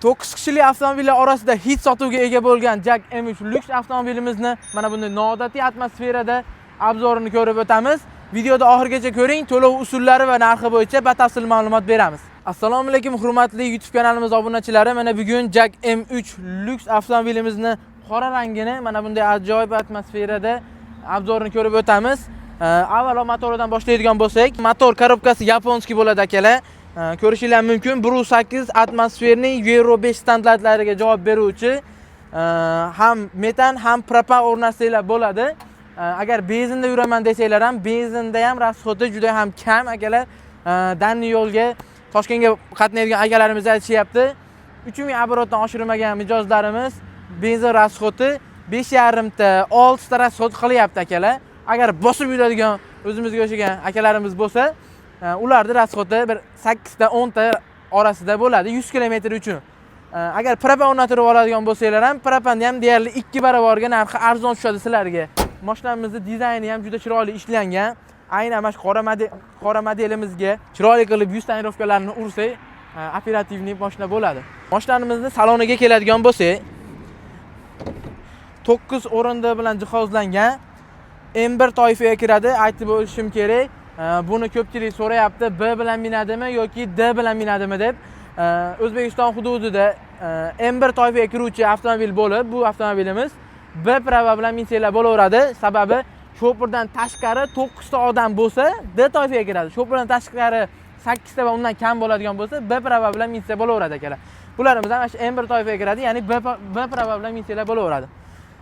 9 kishilik avtomobillar orasida hit sotuvga ega bo'lgan JAC M3 Lux avtomobilimizni mana bunday noodatiy atmosferada обзор ini ko'rib o'tamiz. Videoda oxirigacha ko'ring, to'lov usullari va narxi bo'yicha batafsil ma'lumot beramiz. Assalomu alaykum, hurmatli YouTube kanalimiz obunachilari. Mana bugun JAC M3 Lux avtomobilimizni qora rangini mana bunday ajoyib atmosferada обзор ini ko'rib o'tamiz. Avvalo motoridan boshlaydigan bo'lsak, motor коробка si японский bo'ladi, akalar. Ko'rishinglar mumkin, 1.8 атмосферный, Euro 5 standartlariga javob beruvchi, ham metan, ham propan o'rnatsanglar bo'ladi. Agar benzinda yuraman desanglar ham, benzinda ham расход i juda ham kam, akalar. Дальний yo'lga, Toshkentga qatnaydigan akalarimiz aytishyapti, 3000 оборот dan oshirmagan mijozlarimiz benzin расход i 5,5 ta, 6 ta расход qilyapti, akalar. Agar bosib yuradigan, o'zimizga o'xshagan akalarimiz bo'lsa, ularni расход i bir 8 ta, 10 ta orasida bo'ladi 100 kilometr uchun. Agar propan o'rnatirib oladigan bo'lsanglar ham, propanni ham deyarli 2 barobarga narxi arzon tushadi sizlarga. Mashinamizni dizayni ham juda chiroyli ishlangan. Aynan mana shu qora modelimizga chiroyli qilib yuz тонировка larni ursak, оперативный mashina bo'ladi. Mashinamizni saloniga keladigan bo'lsak, 9 o'rindiq bilan jihozlangan, M1 toifaga kiradi, aytib o'tishim kerak. Buni ko'pchilik so'rayapti, B bilan minadimi yoki D bilan minadimi deb. O'zbekiston hududida M1 toifaga kiruvchi avtomobil bo'lib, bu avtomobilimiz B права bilan minsanglar bo'laveradi. Sababi shopirdan tashqari 9 ta odam bo'lsa, D toifaga kiradi. Shopirdan tashqari 8 ta va undan kam bo'ladigan bo'lsa, B права bilan minsa bo'laveradi, akalar. Bularimiz ham shu M1 toifaga kiradi, ya'ni B права bilan minsanglar bo'laveradi.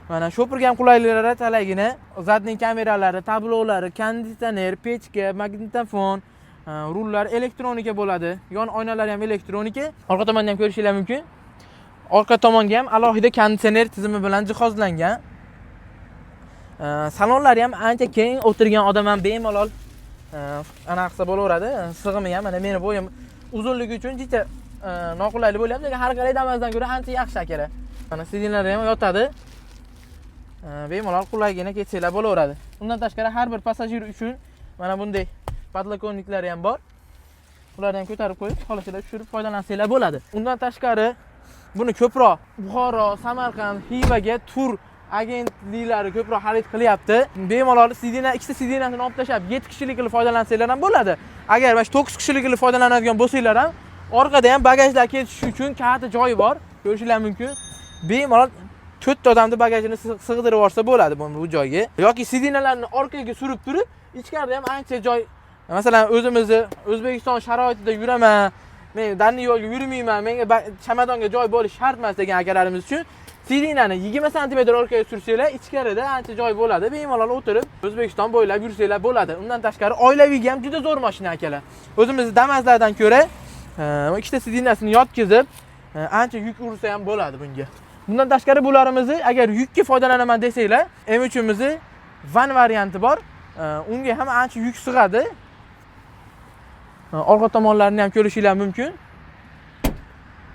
Mana shopirga ham qulayliklari talaygina: задний kameralari, tablolari, konditsioner, pechka, magnitofon, rullar elektronika bo'ladi. Yon oynalari ham elektronika. Orqa tomonni ham ko'rishinglar mumkin. Orqa tomonga ham alohida konditsioner tizimi bilan jihozlangan. Salonlari ham ancha keng, o'tirgan odam ham bemalol anaqa qilsa bo'laveradi. Sig'imi ham, mana meni bo'yim uzunligi uchun jicha noqulaylik bo'lyapti, lekin har qalay Damazdan ko'ra ancha yaxshi, akalar. Mana сиденье lari ham yotadi. Bemalol qulaygina ketsanglar bo'laveradi. Undan tashqari har bir passajir uchun mana bunday подлокотник lari ham bor. Ularni ham ko'tarib qo'yib, xohlasanglar tushirib foydalansanglar bo'ladi. Undan tashqari buni ko'proq Buxoro, Samarqand, Xivaga tur agentliklari ko'proq xarid qilyapti. Bemalol сиденье, ikkita сиденье sini olib tashlab, 7 kishilik qilib foydalansanglar ham bo'ladi. Agar mana shu 9 kishilik qilib foydalanadigan bo'lsanglar ham, orqada ham bagajlar ketish uchun katta joyi bor. Ko'rishinglar mumkin. Bemalol to'rtta odamni bagajini sig'dirib yuborsa bo'ladi bu joyga. Yoki сиденье larni orqaga surib turib, ichkarida ham ancha joy. Masalan, o'zimizni O'zbekiston sharoitida yuraman, men дальний yo'lga yurmayman, menga chamadonga joy bo'lishi shart emas degan akalarimiz uchun сиденье ni 20 santimetr orqaga sursanglar, ichkarida ancha joy bo'ladi. Bemalol o'tirib, O'zbekiston bo'ylab yursanglar bo'ladi. Undan tashqari oilaviyga ham juda zo'r mashina, akalar. O'zimizni Damazlardan ko'ra ikkita сиденье sini yotqizib, ancha yuk ursa ham bo'ladi bunga. Bundan tashqari bularimizni agar yukka foydalanaman desanglar, M3imizni van varianti bor. Unga ham ancha yuk sig'adi. Orqa tomonlarini ham ko'rishinglar mumkin.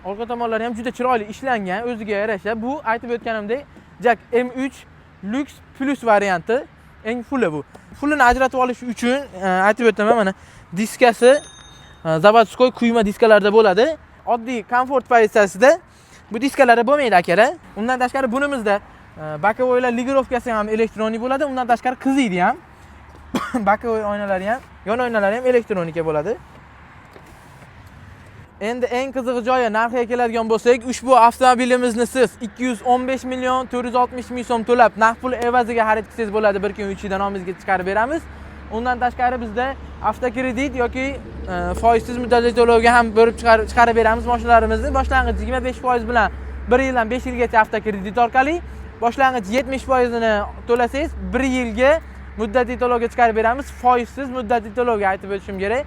Orqa tomonlari ham juda chiroyli ishlangan, o'ziga yarasha. Bu aytib o'tganimdek, JAC M3 Lux Plus varianti, eng fulli bu. Fullini ajratib olish uchun aytib o'taman, mana diskasi заводской quyma diskalarda bo'ladi. Oddiy komfort pozitsiyasida bu diskalari bo'lmaydi, akalar. Undan tashqari bunimizda боковой lar регулировка si ham elektronik bo'ladi. Undan tashqari qiziydi ham. Боковой oynalari ham, yon oynalari ham elektronika bo'ladi. Endi eng qizig'i joyi, narxiga keladigan bo'lsak, ushbu avtomobilimizni siz 215 million 460 ming so'm to'lab, naqd pul evaziga xarid qilsangiz bo'ladi. Bir kun ichida nomingizga chiqarib beramiz. Undan tashqari bizda avtokredit yoki foizsiz muddatli to'lovga ham bo'lib chiqarib beramiz mashinalarimizni. Boshlang'ich 25% bilan 1 yildan 5 yilgacha avtokredit orqali, boshlang'ich 70%ini to'lasangiz, 1 yilga muddatli to'lovga chiqarib beramiz. Foizsiz muddatli to'lovga, aytib o'tishim kerak.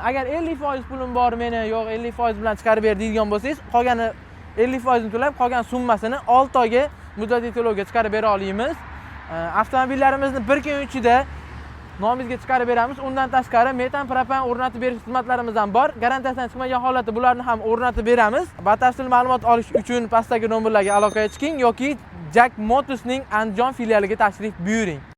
Agar 50% pulim bor meni, yo'q, 50% bilan chiqarib ber deydigan bo'lsangiz, qolgani 50%ni to'lab, qolgan summasini 6 oyga muddatli to'lovga chiqarib bera olamiz. Avtomobillarimizni bir kun ichida nomingizga chiqarib beramiz. Undan tashqari metan, propan o'rnatib berish xizmatlarimiz ham bor. Garantiyasidan chiqmagan holatda bularni ham o'rnatib beramiz. Batafsil ma'lumot olish uchun pastdagi nomerlarga aloqaga chiqing yoki JAC Motorsning Andijon filialiga tashrif buyuring.